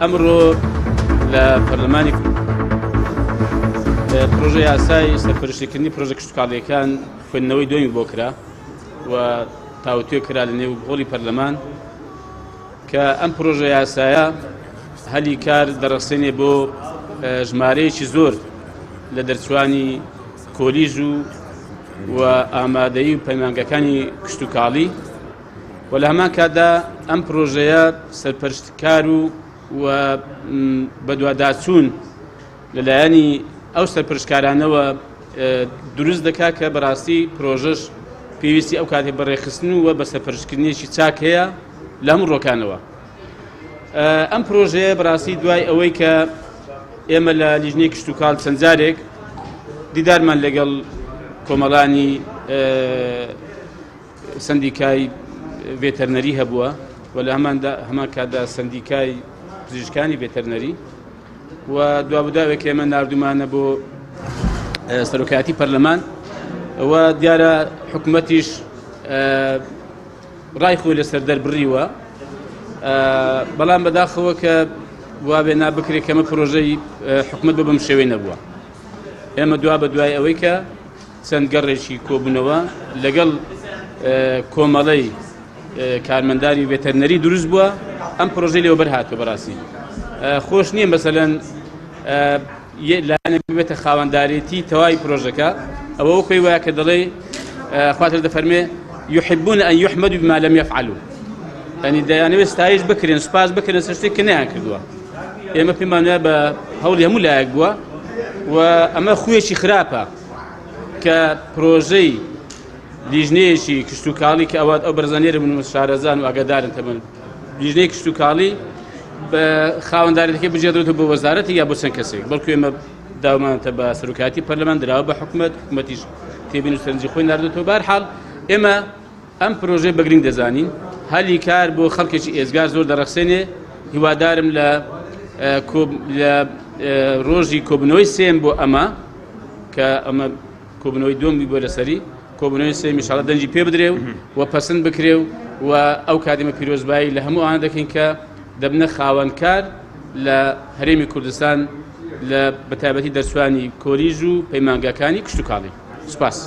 ئەمڕۆ لە پەرلەمانی پرۆژە یاسای سەرپەرشتیکردنی پرۆژە کشتتوکاڵیەکان خوێندنەوەی دومی بۆ کرا و تاوتوێ کرا لە نێو هۆڵی پەرلەمان کە ئەم پرۆژە یاسایە هەلی کار دەڕەخسێنێ بۆ ژمارەیەکی زۆر لە دەرچوانی کۆلیژ و و ئامادەیی و پەیمانگەکانی کشتتوکاڵی و لە هەمان کاتدا ئەم پرۆژەیە سەرپەرشتکار و و بەدواداچوون لەلایەنی ئەو سەرپەرشتکارانەوە دروست دەکات کە بەڕاستی پرۆژەش پێویستی ئەو کاتێک بە ڕێکخستن و بە سەرپەرشتکردنێکی چاک هەیە لە هەموو ڕۆکانەوە. ئەم پرۆژەیە بەڕاستی دوای ئەوەی کە ئێمە لە لیژنەی کشتتوکاڵ چەند جارێک دیدارمان لەگەڵ کۆمەڵانی سندیکای ڤێتەرنەری هەبووە و لە هەماندا هەمان کاتدا سندیکای پزیشکانی ڤێتەرنەری و دوابداوێک ئێمە نردومانە بۆ سەرۆکایەتی پەرلەمان و دیارە حکوومەتیش ڕای خۆی لەسەر دەربڕیوە بەڵام بەداخەوە کە وابێ نابکرێت کەمە پرۆژەی حکومت بە بەم شێوەی نەبووە ئێمە دوا بە دوای ئەوەی کە چەند گەڕێکی کۆبوونەوە لەگەڵ کۆمەڵەی کارمەندانی ڤێتەرنەری دروست بووە ئەم پرۆژەی لێوەبەر هاتووە بەڕاستی خۆش نییە مەسەلەن لایەنێک ببێتە خاوەندارێتی تەواوی پرۆژەکە ئەوە وەکوی وایە کە دەڵێ خواتر دەفەرمێ يحبون أن يحمدوا بما لم يفعلوا ینی دەیانەوێت ستایش بکرێن سوپاس بکرێن سەر شتێک کە نەیان کردووە ئێمە پێمان وایە بە هەوڵی هەموو لایەک بووە و ئەمە خویەکی خراپە کە پرۆژەی لیژنەیەکی کشتتوکاڵی کە ئەوات ئەو بەرزانێرە بن و شارەزان و ئاگادارن تەمەن لیژنەی کشتتوکاڵی بە خاوەندارێتەکە بجێدرێتەوە بۆ وەزارەتی یا بۆ چەند کەسێک بەڵکو ئێمە داومانتە بە سەرۆکایەتی پەرلەمان دراوە بە حکومت حکومەتیش تێبین و سەرنجی خۆی ناردێتەوە بارحاڵ ئێمە ئەم پرۆژەی بە گرنگ دەزانین، هەلی کار بۆ خەڵکێکی ئێجگار زۆر دەڕەخسێنێ، هیوادارم لە لە ڕۆژی کۆبوونەوەی سێم بۆ ئەمە کە ئەمە کۆبوونەوەی دووەم بۆ لەسەری کۆبوونەوەی سێم ئینشاڵڵا دەنگی پێ بدرێ و و پەسند بکرێ و و ئەو کاتێمە پیرۆزبایی لە هەموو ئەوانە دەکەین کە دەبنە خاوەنکار لە هەرێمی کوردستان لە بەتایبەتی دەرچوانی کۆلیژ و پەیمانگاکانی کشتوکاڵی. سوپاس.